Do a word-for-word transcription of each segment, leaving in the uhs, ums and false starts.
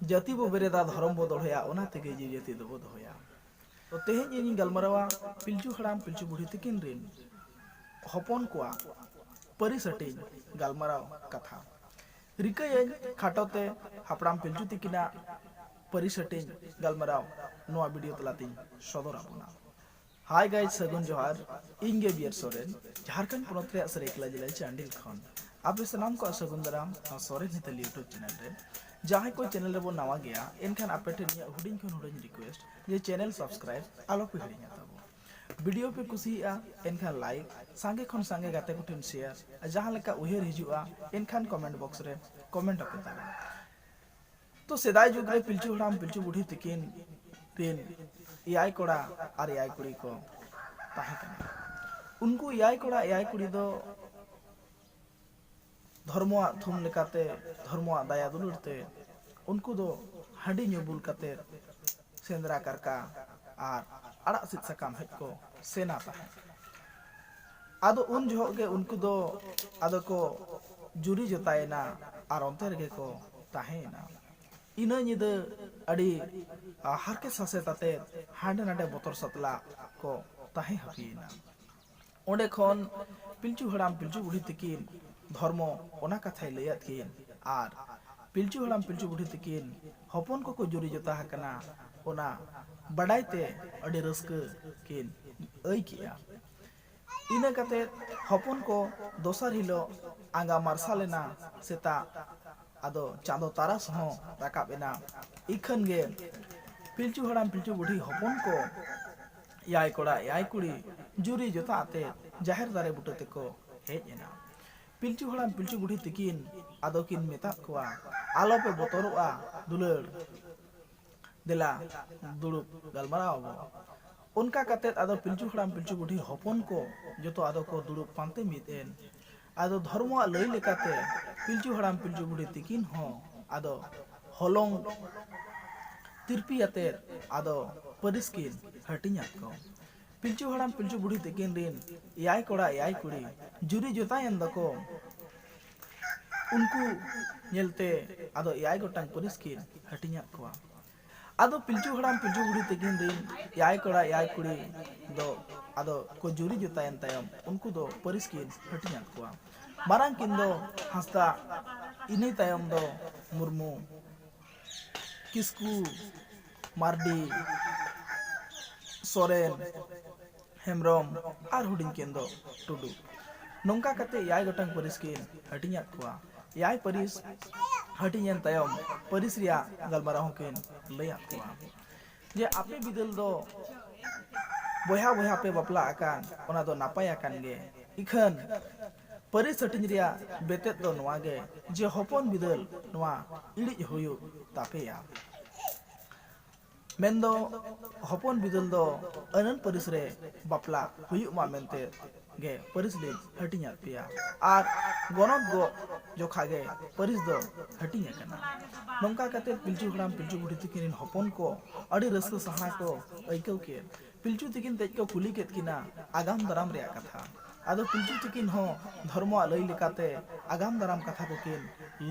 ᱡᱟᱹᱛᱤ ᱵᱚ ᱵᱮᱨᱮᱫᱟ, ᱫᱷᱚᱨᱚᱢ ᱵᱚ ᱫᱚᱦᱚᱭᱟ, ᱚᱱᱟ ᱛᱮᱜᱮ ᱡᱤᱣᱤ ᱡᱟᱹᱛᱤ ᱫᱚᱵᱚ ᱫᱚᱦᱚᱭᱟ᱾ ᱛᱚ ᱛᱮᱦᱮᱧ ᱤᱧᱤᱧ ᱜᱟᱞᱢᱟᱨᱟᱣᱟ ᱯᱤᱞᱪᱩ ᱦᱟᱲᱟᱢ ᱯᱤᱞᱪᱩ ᱵᱩᱲᱦᱤ ᱛᱤᱠᱤᱱ ᱨᱤᱱ ᱦᱚᱯᱚᱱ ᱠᱚᱣᱟᱜ ᱯᱟᱹᱨᱤᱥ ᱦᱟᱹᱴᱤᱧ ᱜᱟᱞᱢᱟᱨᱟᱣ ᱠᱟᱛᱷᱟ᱾ ᱨᱤᱠᱟᱹᱭᱟᱹᱧ ᱠᱷᱟᱴᱚ ᱛᱮ ᱦᱟᱯᱲᱟᱢ ᱯᱤᱞᱪᱩ ᱛᱤᱠᱤᱱᱟᱜ ᱯᱟᱹᱨᱤᱥ ᱦᱟᱹᱴᱤᱧ ᱜᱟᱞᱢᱟᱨᱟᱣ ᱱᱚᱣᱟ ᱵᱷᱤᱰᱤᱭᱳ ᱛᱟᱞᱟᱛᱤᱧ ᱥᱚᱫᱚᱨ ᱟᱵᱚᱱᱟ᱾ Hi guys, ᱥᱟᱹᱜᱩᱱ ᱡᱚᱦᱟᱨ᱾ ᱤᱧ ᱜᱮ ᱵᱤᱭᱟᱨ ᱥᱚᱨᱮᱱ, ᱡᱷᱟᱲᱠᱷᱚᱸᱰ ᱯᱚᱱᱚᱛ ᱨᱮᱭᱟᱜ ᱥᱟᱹᱨᱟᱹᱭᱠᱮᱞᱟ ᱡᱮᱞᱟ ᱪᱟᱱᱰᱤᱞ ᱠᱷᱚᱱ᱾ ᱟᱯᱮ ᱥᱟᱱᱟᱢ ᱠᱚᱣᱟᱜ ᱥᱟᱹᱜᱩᱱ ᱫᱟᱨᱟᱢ ᱱᱚᱣᱟ ᱥᱚᱨᱮᱱ ᱦᱤᱛᱟᱹᱞ YouTube ᱪᱮᱱᱮᱞ ᱨᱮ᱾ ᱡᱟᱦᱟᱸᱭ ᱠᱚ ᱪᱮᱱᱮᱞ ᱨᱮᱵᱚᱱ ᱱᱟᱣᱟ ᱜᱮᱭᱟ, ᱮᱱᱠᱷᱟᱱ ᱟᱯᱮ ᱴᱷᱮᱱ ᱤᱧᱟᱹᱜ ᱦᱩᱰᱤᱧ ᱠᱷᱚᱱ ᱦᱩᱰᱤᱧ ᱨᱤᱠᱩᱭᱮᱥᱴ ᱡᱮ ᱪᱮᱱᱮᱞ ᱥᱟᱵᱥᱠᱨᱟᱭᱤᱵ ᱟᱞᱚ ᱯᱮ ᱦᱤᱲᱤᱧᱟ ᱛᱟᱵᱚ᱾ ᱵᱷᱤᱰᱤᱭᱳ ᱯᱮ ᱠᱩᱥᱤᱭᱟᱜᱼᱟ, ᱮᱱᱠᱷᱟᱱ ᱞᱟᱭᱤᱠ, ᱥᱟᱸᱜᱮ ᱠᱷᱚᱱ ᱥᱟᱸᱜᱮ ᱜᱟᱛᱮ ᱠᱚᱴᱷᱮᱱ ᱥᱮᱭᱟᱨ, ᱟᱨ ᱡᱟᱦᱟᱸ ᱞᱮᱠᱟ ᱩᱭᱦᱟᱹᱨ ᱦᱤᱡᱩᱜᱼᱟ, ᱮᱱᱠᱷᱟᱱ ᱠᱚᱢᱮᱱᱴ ᱵᱚᱠᱥ ᱨᱮ ᱠᱚᱢᱮᱱᱴ ᱟᱯᱮ ᱛᱟᱵᱚᱱ᱾ ᱛᱚ ᱥᱮᱫᱟᱭ ᱡᱩᱜᱽ ᱨᱮ ᱯᱤᱞᱪᱩ ᱦᱟᱲᱟᱢ ᱯᱤᱞᱪᱩ ᱵᱩᱰᱷᱤ ᱛᱤᱠᱤᱱ ᱨᱤᱱ ᱮᱭᱟᱭ ᱠᱚᱲᱟ ᱟᱨ ᱮᱭᱟᱭ ᱠᱩᱲᱤ ᱠᱚ ᱛᱟᱦᱮᱸ ᱠᱟᱱᱟ᱾ ᱩᱱᱠᱩ ᱮᱭᱟᱭ ᱠᱚᱲᱟ ᱮᱭᱟᱭ ᱠᱩᱲᱤ ᱫᱚ ᱫᱷᱚᱨᱢᱚᱣᱟᱜ ᱛᱷᱩᱢ ᱞᱮᱠᱟᱛᱮ, ᱫᱷᱚᱨᱢᱚᱣᱟᱜ ᱫᱟᱭᱟ ᱫᱩᱞᱟᱹᱲ ᱛᱮ ᱩᱱᱠᱩ ᱫᱚ ᱦᱟᱺᱰᱤ ᱧᱩ ᱵᱩᱞ ᱠᱟᱛᱮ ᱥᱮᱸᱫᱽᱨᱟ ᱠᱟᱨᱠᱟ ᱟᱨ ᱟᱲᱟᱜ ᱥᱤᱫ ᱥᱟᱠᱟᱢ ᱦᱮᱡ ᱠᱚ ᱥᱮᱱᱟ ᱛᱟᱦᱮᱸᱫ᱾ ᱟᱫᱚ ᱩᱱ ᱡᱚᱦᱚᱜ ᱜᱮ ᱩᱱᱠᱩ ᱫᱚ ᱟᱫᱚ ᱠᱚ ᱡᱩᱨᱤ ᱡᱚᱛᱟᱭᱮᱱᱟ ᱟᱨ ᱚᱱᱛᱮ ᱨᱮᱜᱮ ᱠᱚ ᱛᱟᱦᱮᱸᱭᱮᱱᱟ᱾ ᱤᱱᱟᱹ ᱧᱤᱫᱟᱹ ᱟᱹᱰᱤ, ᱟ, ᱦᱟᱨᱠᱮᱛ ᱥᱟᱥᱮᱛ ᱟᱛᱮ ᱦᱟᱸᱰᱮ ᱱᱟᱰᱮ ᱵᱚᱛᱚᱨ ᱥᱟᱛᱞᱟᱜ ᱠᱚ ᱛᱟᱦᱮᱸ ᱦᱟᱹᱯᱤᱭᱮᱱᱟ᱾ ᱚᱸᱰᱮ ᱠᱷᱚᱱ ᱯᱤᱞᱪᱩ ᱦᱟᱲᱟᱢ ᱯᱤᱞᱪᱩ ᱵᱩᱲᱦᱤ ᱛᱤᱠᱤᱱ ᱫᱷᱚᱨᱢᱚ ᱚᱱᱟ ᱠᱟᱛᱷᱟᱭ ᱞᱟᱹᱭᱟᱫ ᱠᱤᱱ, ᱟᱨ ᱯᱤᱞᱪᱩ ᱦᱟᱲᱟᱢ ᱯᱤᱞᱪᱩ ᱵᱩᱲᱦᱤ ᱛᱤᱠᱤᱱ ᱦᱚᱯᱚᱱ ᱠᱚᱠᱚ ᱡᱩᱨᱤ ᱡᱚᱛᱟ ᱟᱠᱟᱱᱟ, ᱚᱱᱟ ᱵᱟᱰᱟᱭ ᱛᱮ ᱟᱹᱰᱤ ᱨᱟᱹᱥᱠᱟᱹ ᱠᱤᱱ ᱟᱹᱭ ᱠᱮᱜᱼᱟ᱾ ᱤᱱᱟᱹ ᱠᱟᱛᱮ ᱦᱚᱯᱚᱱ ᱠᱚ ᱫᱚᱥᱟᱨ ᱦᱤᱞᱳᱜ ᱟᱸᱜᱟ ᱢᱟᱨᱥᱟᱞ ᱮᱱᱟ, ᱥᱮᱛᱟᱜ ᱟᱫᱚ ᱪᱟᱸᱫᱚ ᱛᱟᱨᱟᱥ ᱦᱚᱸ ᱨᱟᱠᱟᱵ ᱮᱱᱟ᱾ ᱤᱠᱷᱟᱹᱱ ᱜᱮ ᱯᱤᱞᱪᱩ ᱦᱟᱲᱟᱢ ᱯᱤᱞᱪᱩ ᱵᱩᱰᱷᱤ ᱦᱚᱯᱚᱱ ᱠᱚ ᱮᱭᱟᱭ ᱠᱚᱲᱟ ᱮᱭᱟᱭ ᱠᱩᱲᱤ ᱡᱩᱨᱤ ᱡᱚᱛᱟ ᱟᱛᱮ ᱡᱟᱦᱮᱨ ᱫᱟᱨᱮ ᱵᱩᱴᱟᱹ ᱛᱮᱠᱚ ᱦᱮᱡ ᱮᱱᱟ᱾ ᱯᱤᱞᱪᱩ ᱦᱟᱲᱟᱢ ᱯᱤᱞᱪᱩ ᱵᱩᱰᱷᱤ ᱛᱤᱠᱤᱱ ᱟᱫᱚ ᱠᱤᱱ ᱢᱮᱛᱟᱫ ᱠᱚᱣᱟ, "ᱟᱞᱚ ᱯᱮ ᱵᱚᱛᱚᱨᱚᱜᱼᱟ ᱫᱩᱞᱟᱹᱲ, ᱫᱮᱞᱟ ᱫᱩᱲᱩᱵ ᱜᱟᱞᱢᱟᱨᱟᱣ ᱟᱵᱚ᱾" ᱚᱱᱠᱟ ᱠᱟᱛᱮᱫ ᱟᱫᱚ ᱯᱤᱞᱪᱩ ᱦᱟᱲᱟᱢ ᱯᱤᱞᱪᱩ ᱵᱩᱰᱷᱤ ᱦᱚᱯᱚᱱ ᱠᱚ ᱡᱚᱛᱚ ᱟᱫᱚ ᱠᱚ ᱫᱩᱲᱩᱵ ᱯᱟᱱᱛᱮ ᱢᱤᱫ ᱮᱱ᱾ ᱟᱫᱚ ᱫᱷᱚᱨᱢᱚᱣᱟᱜ ᱞᱟᱹᱭ ᱞᱮᱠᱟᱛᱮ ᱯᱤᱞᱪᱩ ᱦᱟᱲᱟᱢ ᱯᱤᱞᱪᱩ ᱵᱩᱰᱷᱤ ᱛᱤᱠᱤᱱ ᱦᱚᱸ ᱟᱫᱚ ᱦᱚᱞᱚᱝ ᱛᱤᱨᱯᱤ ᱟᱛᱮᱫ ᱟᱫᱚ ᱯᱟᱹᱨᱤᱥ ᱠᱤᱱ ᱦᱟᱹᱴᱤᱧᱟᱫ ᱠᱚ᱾ ᱯᱤᱞᱪᱩ ᱦᱟᱲᱟᱢ ᱯᱤᱞᱪᱩ ᱵᱩᱰᱷᱤ ᱛᱤᱠᱤᱱ ᱨᱤᱱ ᱮᱭᱟᱭ ᱠᱚᱲᱟ ᱮᱭᱟᱭ ᱠᱩᱲᱤ ᱡᱩᱨᱤ ᱡᱚᱛᱟᱭᱮᱱ ᱫᱚᱠᱚ᱾ ᱩᱱᱠᱩ ᱧᱮᱞᱛᱮ ᱟᱫᱚ ᱮᱭᱟᱭ ᱜᱚᱴᱟᱝ ᱯᱟᱹᱨᱤᱥ ᱠᱤᱱ ᱦᱟᱹᱴᱤᱧᱟᱫ ᱠᱚᱣᱟ᱾ ᱟᱫᱚ ᱯᱤᱞᱪᱩ ᱦᱟᱲᱟᱢ ᱯᱤᱞᱪᱩ ᱵᱩᱲᱦᱤ ᱛᱟᱹᱠᱤᱱ ᱨᱤᱱ ᱮᱭᱟᱭ ᱠᱚᱲᱟ ᱮᱭᱟᱭ ᱠᱩᱲᱤ ᱫᱚ ᱟᱫᱚ ᱠᱚ ᱡᱩᱨᱤ ᱡᱚᱛᱟᱭᱮᱱ ᱛᱟᱭᱚᱢ ᱩᱱᱠᱩ ᱫᱚ ᱯᱟᱹᱨᱤᱥ ᱠᱤᱱ ᱦᱟᱹᱴᱤᱧᱟᱫ ᱠᱚᱣᱟ᱾ ᱢᱟᱨᱟᱝ ᱠᱤᱱ ᱫᱚ ᱦᱟᱸᱥᱫᱟ, ᱤᱱᱟᱹ ᱛᱟᱭᱚᱢ ᱫᱚ ᱢᱩᱨᱢᱩ, ᱠᱤᱥᱠᱩ, ᱢᱟᱨᱰᱤ, ᱥᱚᱨᱮᱱ, ᱦᱮᱢᱵᱨᱚᱢ ᱟᱨ ᱦᱩᱰᱤᱧ ᱠᱤᱱ ᱫᱚ ᱴᱩᱰᱩ᱾ ᱱᱚᱝᱠᱟ ᱠᱟᱛᱮ ᱮᱭᱟᱭ ᱜᱚᱴᱟᱝ ᱯᱟᱹᱨᱤᱥ ᱠᱤᱱ ᱦᱟᱹᱴᱤᱧᱟᱫ ᱠᱚᱣᱟ᱾ ᱮᱭᱟᱭ ᱯᱟᱹᱨᱤᱥ ᱦᱟᱹᱴᱤᱧᱮᱱ ᱛᱟᱭᱚᱢ ᱯᱟᱹᱨᱤᱥ ᱨᱮᱭᱟᱜ ᱜᱟᱞᱢᱟᱨᱟᱣ ᱦᱚᱸᱠᱤᱱ ᱞᱟᱹᱭᱟᱫ ᱠᱚᱣᱟ ᱡᱮ ᱟᱯᱮ ᱵᱤᱫᱟᱹᱞ ᱫᱚ ᱵᱚᱭᱦᱟ ᱵᱚᱭᱦᱟ ᱯᱮ ᱵᱟᱯᱞᱟ ᱟᱠᱟᱱ, ᱚᱱᱟ ᱫᱚ ᱱᱟᱯᱟᱭ ᱟᱠᱟᱱ ᱜᱮ᱾ ᱤᱠᱷᱟᱹᱱ ᱯᱟᱹᱨᱤᱥ ᱦᱟᱹᱴᱤᱧ ᱨᱮᱭᱟᱜ ᱵᱮᱛᱮᱫ ᱫᱚ ᱱᱚᱣᱟ ᱜᱮ ᱡᱮ ᱦᱚᱯᱚᱱ ᱵᱤᱫᱟᱹᱞ ᱱᱚᱣᱟ ᱤᱲᱤᱡ ᱦᱩᱭᱩᱜ ᱛᱟᱯᱮᱭᱟ᱾ ᱢᱮᱱᱫᱚ ᱦᱚᱯᱚᱱ ᱵᱤᱫᱟᱹᱞ ᱫᱚ ᱟᱹᱱᱟᱹᱱ ᱯᱟᱹᱨᱤᱥ ᱨᱮ ᱵᱟᱯᱞᱟ ᱦᱩᱭᱩᱜ ᱢᱟ ᱢᱮᱱᱛᱮ ᱜᱮ ᱯᱟᱹᱨᱤᱥ ᱞᱤᱧ ᱦᱟᱹᱴᱤᱧᱟᱫ ᱯᱮᱭᱟ᱾ ᱟᱨ ᱜᱚᱱᱚᱛ ᱜᱚᱜ ᱡᱚᱠᱷᱟ ᱜᱮ ᱯᱟᱹᱨᱤᱥ ᱫᱚ ᱦᱟᱹᱴᱤᱧ ᱟᱠᱟᱱᱟ᱾ ᱱᱚᱝᱠᱟ ᱠᱟᱛᱮ ᱯᱤᱞᱪᱩ ᱦᱟᱲᱟᱢ ᱯᱤᱞᱪᱩ ᱵᱩᱲᱦᱤ ᱛᱤᱠᱤᱱ ᱨᱤᱱ ᱦᱚᱯᱚᱱ ᱠᱚ ᱟᱹᱰᱤ ᱨᱟᱹᱥᱠᱟᱹ ᱥᱟᱦᱟ ᱠᱚ ᱟᱹᱭᱠᱟᱹᱣ ᱠᱮᱫ᱾ ᱯᱤᱞᱪᱩ ᱛᱤᱠᱤᱱ ᱛᱮᱡ ᱠᱚ ᱠᱩᱞᱤ ᱠᱮᱫ ᱠᱤᱱᱟ ᱟᱜᱟᱢ ᱫᱟᱨᱟᱢ ᱨᱮᱭᱟᱜ ᱠᱟᱛᱷᱟ᱾ ᱟᱫᱚ ᱯᱤᱞᱪᱩ ᱛᱤᱠᱤᱱ ᱦᱚᱸ ᱫᱷᱚᱨᱢᱚᱣᱟᱜ ᱞᱟᱹᱭ ᱞᱮᱠᱟᱛᱮ ᱟᱜᱟᱢ ᱫᱟᱨᱟᱢ ᱠᱟᱛᱷᱟ ᱠᱚᱠᱤᱱ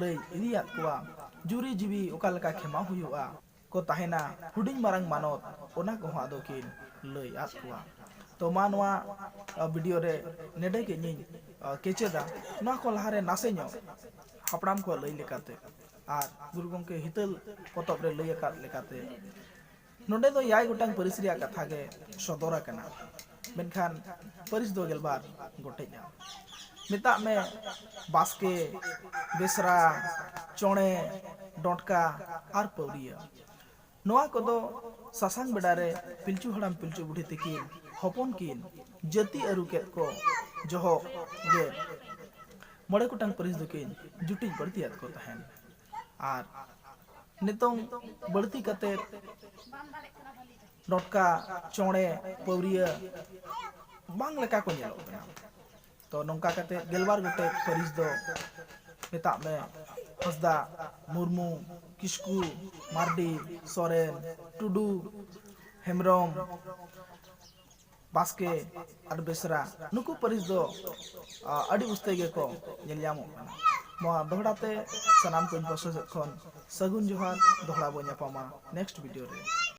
ᱞᱟᱹᱭ ᱤᱫᱤᱭᱟᱫ ᱠᱚᱣᱟ᱾ ᱡᱩᱨᱤ ᱡᱤᱣᱤ ᱚᱠᱟ ᱞᱮᱠᱟ ᱠᱷᱮᱢᱟᱣ ᱦᱩᱭᱩᱜᱼᱟ, ᱠᱚ ᱛᱟᱦᱮᱱᱟ ᱦᱩᱰᱤᱧ ᱢᱟᱨᱟᱝ ᱢᱟᱱᱚᱛ, ᱚᱱᱟ ᱠᱚᱦᱚᱸ ᱟᱫᱚ ᱠᱤᱱ ᱞᱟᱹᱭ ᱟᱫ ᱠᱚᱣᱟ᱾ ᱛᱚ ᱢᱟ ᱱᱚᱣᱟ, ᱟ, ᱵᱷᱤᱰᱤᱭᱳ ᱨᱮ ᱱᱮᱰᱮ ᱜᱮ ᱤᱧᱤᱧ, ᱟ, ᱠᱮᱪᱮᱫᱟ᱾ ᱱᱚᱣᱟ ᱠᱚ ᱞᱟᱦᱟᱨᱮ ᱱᱟᱥᱮ ᱧᱚᱜ ᱦᱟᱯᱲᱟᱢ ᱠᱚᱣᱟᱜ ᱞᱟᱹᱭ ᱞᱮᱠᱟᱛᱮ ᱟᱨ ᱜᱩᱨᱩ ᱜᱚᱢᱠᱮ ᱦᱤᱛᱟᱹᱞ ᱯᱚᱛᱚᱵ ᱨᱮ ᱞᱟᱹᱭ ᱟᱠᱟᱫ ᱞᱮᱠᱟᱛᱮ ᱱᱚᱰᱮ ᱫᱚ ᱮᱭᱟᱭ ᱜᱚᱴᱟᱝ ᱯᱟᱹᱨᱤᱥ ᱨᱮᱭᱟᱜ ᱠᱟᱛᱷᱟ ᱜᱮ ᱥᱚᱫᱚᱨ ᱟᱠᱟᱱᱟ, ᱢᱮᱱᱠᱷᱟᱱ ᱯᱟᱹᱨᱤᱥ ᱫᱚ ᱜᱮᱞᱵᱟᱨ ᱜᱚᱴᱮᱡᱼᱟ᱾ ᱢᱮᱛᱟᱜ ᱢᱮ ᱵᱟᱥᱠᱮ, ᱵᱮᱥᱨᱟ, ᱪᱚᱬᱮ, ᱰᱚᱸᱴᱠᱟ ᱟᱨ ᱯᱟᱹᱣᱨᱤᱭᱟᱹ᱾ ᱱᱚᱣᱟ ᱠᱚᱫᱚ ᱥᱟᱥᱟᱝ ᱵᱮᱰᱟ ᱨᱮ ᱯᱤᱞᱪᱩ ᱦᱟᱲᱟᱢ ᱯᱤᱞᱪᱩ ᱵᱩᱰᱷᱤ ᱛᱤᱠᱤᱱ ᱦᱚᱯᱚᱱ ᱠᱤᱱ ᱡᱟᱹᱛᱤ ᱟᱹᱨᱩ ᱠᱮᱫ ᱠᱚ ᱡᱚᱦᱚᱜ ᱜᱮ ᱢᱚᱬᱮ ᱜᱚᱴᱟᱝ ᱯᱟᱹᱨᱤᱥ ᱫᱚᱠᱤᱱ ᱡᱩᱴᱤᱡ ᱵᱟᱹᱲᱛᱤᱭᱟᱫ ᱠᱚ ᱛᱟᱦᱮᱸᱱ᱾ ᱟᱨ ᱱᱤᱛᱚᱝ ᱵᱟᱹᱲᱛᱤ ᱠᱟᱛᱮ ᱰᱚᱴᱠᱟ, ᱪᱚᱬᱮ, ᱯᱟᱹᱣᱨᱤᱭᱟᱹ ᱵᱟᱝ ᱞᱮᱠᱟ ᱠᱚ ᱧᱮᱞᱚᱜ ᱠᱟᱱᱟ᱾ ᱛᱚ ᱱᱚᱝᱠᱟ ᱠᱟᱛᱮ ᱜᱮᱞᱵᱟᱨ ᱜᱚᱴᱮᱡ ᱯᱟᱹᱨᱤᱥ ᱫᱚ ᱢᱮᱛᱟᱜ ᱢᱮ ᱦᱟᱸᱥᱫᱟ, ᱢᱩᱨᱢᱩ, ᱠᱤᱥᱠᱩ, ᱢᱟᱨᱰᱤ, ᱥᱚᱨᱮᱱ, ᱴᱩᱰᱩ, ᱦᱮᱢᱵᱨᱚᱢ, ᱵᱟᱥᱠᱮ ᱟᱨ ᱵᱮᱥᱨᱟ, ᱱᱩᱠᱩ ᱯᱟᱹᱨᱤᱥ ᱫᱚ, ᱟ, ᱟᱹᱰᱤ ᱩᱥᱛᱟᱹᱭ ᱜᱮᱠᱚ ᱧᱮᱞ ᱧᱟᱢᱚᱜ ᱠᱟᱱᱟ᱾ ᱢᱟ ᱫᱚᱦᱲᱟ ᱛᱮ ᱥᱟᱱᱟᱢ ᱠᱚᱧ ᱯᱟᱥᱮ ᱥᱮᱫ ᱠᱷᱚᱱ ᱥᱟᱹᱜᱩᱱ ᱡᱚᱦᱟᱨ᱾ ᱫᱚᱦᱲᱟ ᱵᱚ ᱧᱟᱯᱟᱢᱟ next video ᱨᱮ᱾